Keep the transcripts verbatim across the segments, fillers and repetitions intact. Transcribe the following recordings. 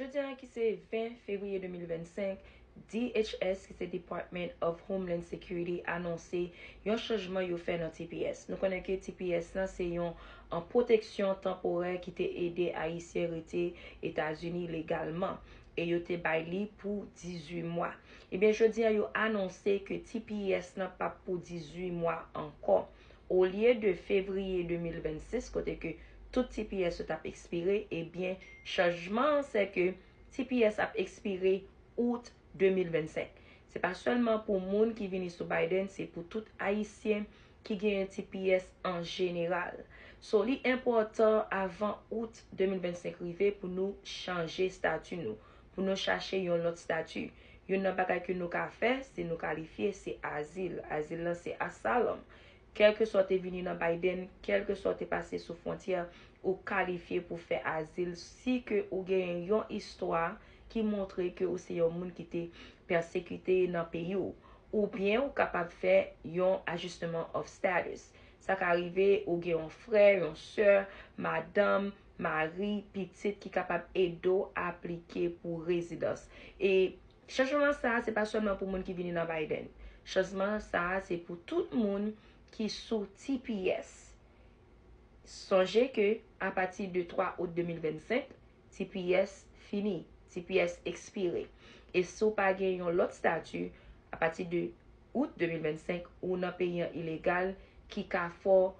Jodi a ki se ven fevriye de mil vennsenk, D H S, ki se Department of Homeland Security, anonse yon chanjman yo fè nan T P S. Nou konnen ke T P S lan se yon, an pwoteksyon tanporè ki te ede Ayisyen rete Etazini legalman, e yo te bay li pou dizuit mwa. Ebyen, jodi a, yo anonse ke T P S lan p ap pou dizuit mwa ankò. Olye de fevriye de mil vennsis, kote ke tout T P S yo t ap ekspire, ebyen, chanjman an se ke T P S ap ekspire out de mil vennsenk. Se pa sèlman pou moun ki vini sou Biden, se pou tout Ayisyen ki genyen T P S an jeneral. So, li enpòtan avan out de mil vennsenk rive pou nou chanje estati nou, pou nou chache yon lòt estati. Youn nan bagay ke nou ka fè, se nou kalifye, se azil. Azil lan se asylum. Kèlkeswa w te vini nan Biden, kèlkeswa w te pase sou fwontyè, ou kalifye pou fè azil si ke ou genyen yon istwa ki montre ke ou se yon moun ki te pèsekite nan peyi w. Oubyen ou kapab fè yon adjustment of status. Sa ka rive ou gen yon frè, yon sè, madanm, mari, pitit ki kapab ede w aplike pou rezidans. E chanjman sa a, se pa sèlman pou moun ki vini nan Biden. Chanjman sa a, se pou tout moun ki sou T P S. Sonje ke apati de twa out de mil vennsenk, T P S fini, T P S ekspire. E si w pa gen yon lòt estati, apati de out de mil vennsenk, ou nan peyi an ilegal, ki ka fè w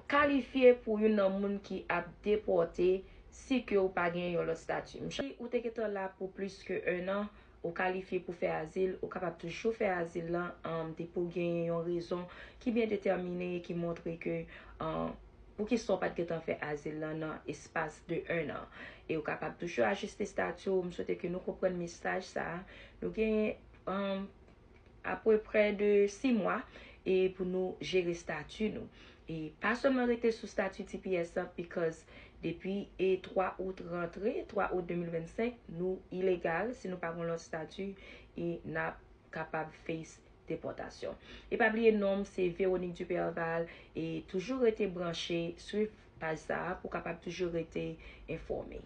kalifye pou youn nan moun ki ap depòte si ke w pa gen yon lòt estati. Ou te gentan la pou plis ke en an, ou kalifye pou fè azil, ou kapab toujou fè azil lan, um, depi w genyen yon rezon ki byen detèmine e ki montre ke, um, poukisa w pa t gentan fè azil lan nan espas de en an. E ou kapab toujou ajiste estati w. M swete ke nou konprann mesaj sa a. Nou genyen, um, apeprè de sis mwa e pou nou jere estati nou. E pa sèlman rete sou estati T P S lan, because depi e twa out rantre, twa out de mil vennsenk, nou ilegal si nou pa gen lòt estati e n ap kapab face depòtasyon. E pa bliye non m se Véronique Duperval e toujou rete branche, swiv paj sa a pou kapab toujou rete enfòme.